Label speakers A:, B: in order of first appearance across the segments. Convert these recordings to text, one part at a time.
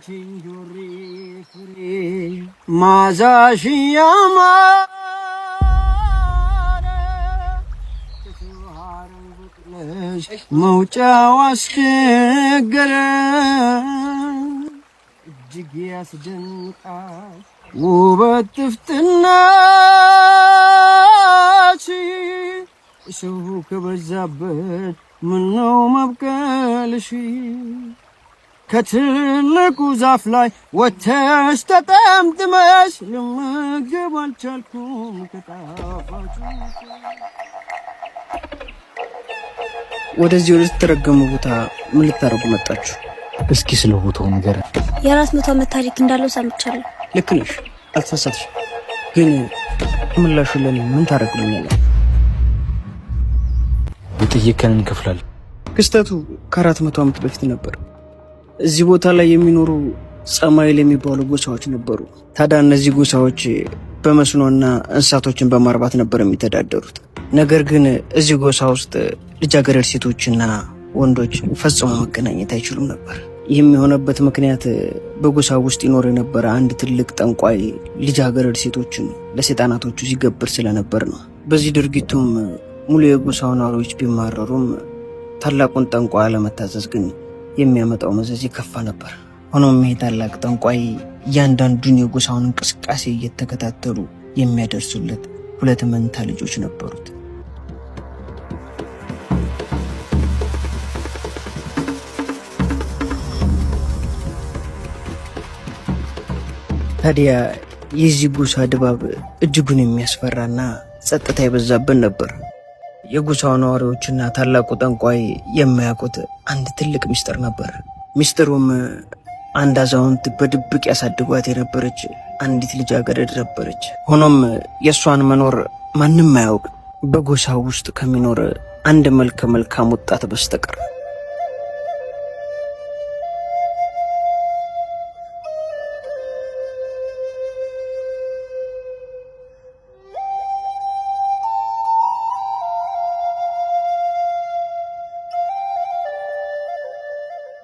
A: ያንቺን ጆሪ ፍሬ ማዛሽ ያማረ በቅለሽ መውጫው አስቸገረ እጅግ ያስደንቃል ውበት ጥፍጥናሽ ሰው ከበዛበት ምነው መብቀልሽ ከትልቁ ዛፍ ላይ ወጥተሽ ተጠምጥመሽ ልመገብ አልቻልኩም ከጣፋጩ።
B: ወደዚህ ወደ ተረገመ ቦታ ምን ልታደርጉ መጣችሁ?
C: እስኪ ስለ ቦታው ነገር።
D: የ400 ዓመት ታሪክ እንዳለው ሰምቻለሁ።
B: ልክ ነሽ፣ አልተሳሳትሽ። ግን ምላሹ ለኔ ምን ታደርጉልኛላችሁ?
C: የጠየከን እንከፍላለን።
B: ክስተቱ ከ400 ዓመት በፊት ነበር። እዚህ ቦታ ላይ የሚኖሩ ጸማይል የሚባሉ ጎሳዎች ነበሩ። ታዲያ እነዚህ ጎሳዎች በመስኖና እንስሳቶችን በማርባት ነበር የሚተዳደሩት። ነገር ግን እዚህ ጎሳ ውስጥ ልጃገረድ ሴቶችና ወንዶች ፈጽሞ መገናኘት አይችሉም ነበር። ይህም የሆነበት ምክንያት በጎሳ ውስጥ ይኖር የነበረ አንድ ትልቅ ጠንቋይ ልጃገረድ ሴቶችን ለሰይጣናቶቹ ሲገብር ስለነበር ነው። በዚህ ድርጊቱም ሙሉ የጎሳው ነዋሪዎች ቢማረሩም ታላቁን ጠንቋይ አለመታዘዝ ግን የሚያመጣው መዘዝ የከፋ ነበር። ሆኖም ይሄ ታላቅ ጠንቋይ እያንዳንዱን የጎሳውን እንቅስቃሴ እየተከታተሉ የሚያደርሱለት ሁለት መንታ ልጆች ነበሩት። ታዲያ የዚህ ጎሳ ድባብ እጅጉን የሚያስፈራና ጸጥታ የበዛብን ነበር። የጎሳው ነዋሪዎችና ታላቁ ጠንቋይ የማያውቁት አንድ ትልቅ ሚስጥር ነበር። ሚስጥሩም አንድ አዛውንት በድብቅ ያሳድጓት የነበረች አንዲት ልጃገረድ ነበረች። ሆኖም የእሷን መኖር ማንም አያውቅ በጎሳው ውስጥ ከሚኖር አንድ መልከ መልካም ወጣት በስተቀር።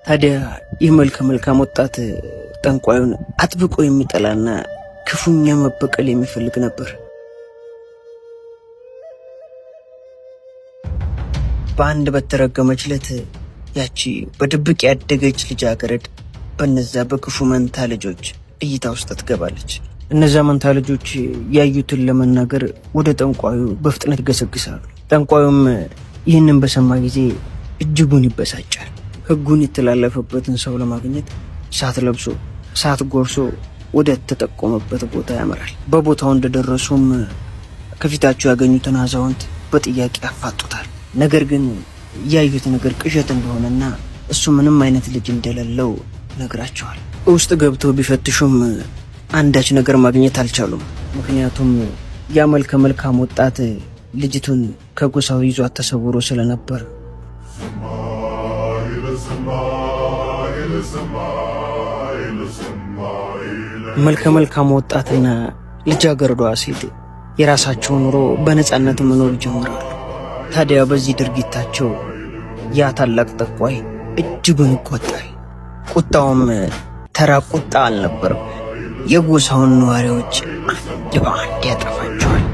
B: ታዲያ ይህ መልከ መልካም ወጣት ጠንቋዩን አጥብቆ የሚጠላና ክፉኛ መበቀል የሚፈልግ ነበር። በአንድ በተረገመች ዕለት ያቺ በድብቅ ያደገች ልጃገረድ በነዛ በክፉ መንታ ልጆች እይታ ውስጥ ትገባለች። እነዛ መንታ ልጆች ያዩትን ለመናገር ወደ ጠንቋዩ በፍጥነት ይገሰግሳሉ። ጠንቋዩም ይህንን በሰማ ጊዜ እጅጉን ይበሳጫል። ሕጉን የተላለፈበትን ሰው ለማግኘት እሳት ለብሶ እሳት ጎርሶ ወደ ተጠቆመበት ቦታ ያመራል። በቦታው እንደደረሱም ከፊታቸው ያገኙትን አዛውንት በጥያቄ ያፋጡታል። ነገር ግን ያዩት ነገር ቅዠት እንደሆነና እሱ ምንም አይነት ልጅ እንደሌለው ነግራቸዋል። ውስጥ ገብተው ቢፈትሹም አንዳች ነገር ማግኘት አልቻሉም። ምክንያቱም ያ መልከ መልካም ወጣት ልጅቱን ከጎሳው ይዟት ተሰውሮ ስለነበር። መልከ መልካም ወጣትና ልጃገረዷ ሴት የራሳቸውን ኑሮ በነፃነት መኖር ይጀምራሉ። ታዲያ በዚህ ድርጊታቸው ያ ታላቅ ጠንቋይ እጅጉን ይቆጣል። ቁጣውም ተራ ቁጣ አልነበረም። የጎሳውን ነዋሪዎች አንድ በአንድ ያጠፋቸዋል።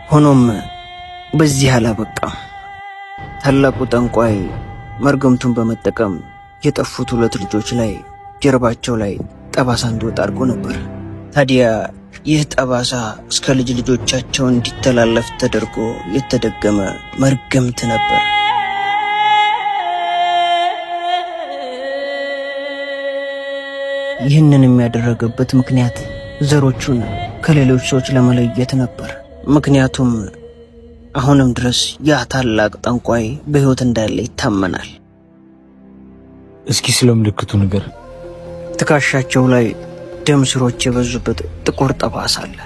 B: ሆኖም በዚህ አላበቃም። ታላቁ ጠንቋይ መርገምቱን በመጠቀም የጠፉት ሁለት ልጆች ላይ ጀርባቸው ላይ ጠባሳ እንዲወጣ አድርጎ ነበር። ታዲያ ይህ ጠባሳ እስከ ልጅ ልጆቻቸው እንዲተላለፍ ተደርጎ የተደገመ መርገምት ነበር። ይህንን የሚያደረገበት ምክንያት ዘሮቹን ከሌሎች ሰዎች ለመለየት ነበር። ምክንያቱም አሁንም ድረስ ያ ታላቅ ጠንቋይ በሕይወት እንዳለ ይታመናል።
C: እስኪ ስለ ምልክቱ ነገር።
B: ትከሻቸው ላይ ደም ስሮች የበዙበት ጥቁር ጠባሳ አለ።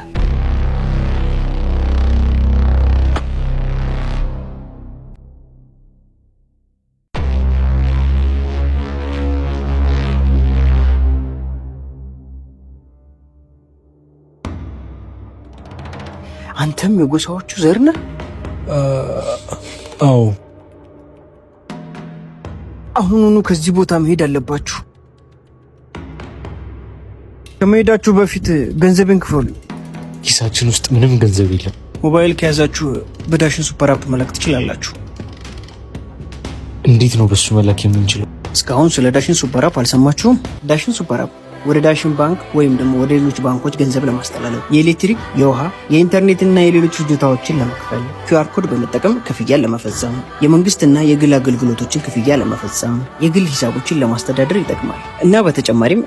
B: አንተም የጎሳዎቹ ዘር ነህ?
C: አዎ።
B: አሁኑኑ ከዚህ ቦታ መሄድ አለባችሁ። ከመሄዳችሁ በፊት ገንዘቤን ክፈሉ።
C: ኪሳችን ውስጥ ምንም ገንዘብ የለም።
B: ሞባይል ከያዛችሁ በዳሽን ሱፐር አፕ መላክ ትችላላችሁ።
C: እንዴት ነው በሱ መላክ የምንችለው?
B: እስካሁን ስለ ዳሽን ሱፐር አፕ አልሰማችሁም? ዳሽን ሱፐር አፕ ወደ ዳሽን ባንክ ወይም ደግሞ ወደ ሌሎች ባንኮች ገንዘብ ለማስተላለፍ፣ የኤሌክትሪክ፣ የውሃ፣ የኢንተርኔትና የሌሎች ፍጆታዎችን ለመክፈል፣ QR code በመጠቀም ክፍያን ለመፈጸም፣ የመንግስትና የግል አገልግሎቶችን ክፍያ ለመፈጸም፣ የግል ሂሳቦችን ለማስተዳደር ይጠቅማል እና በተጨማሪም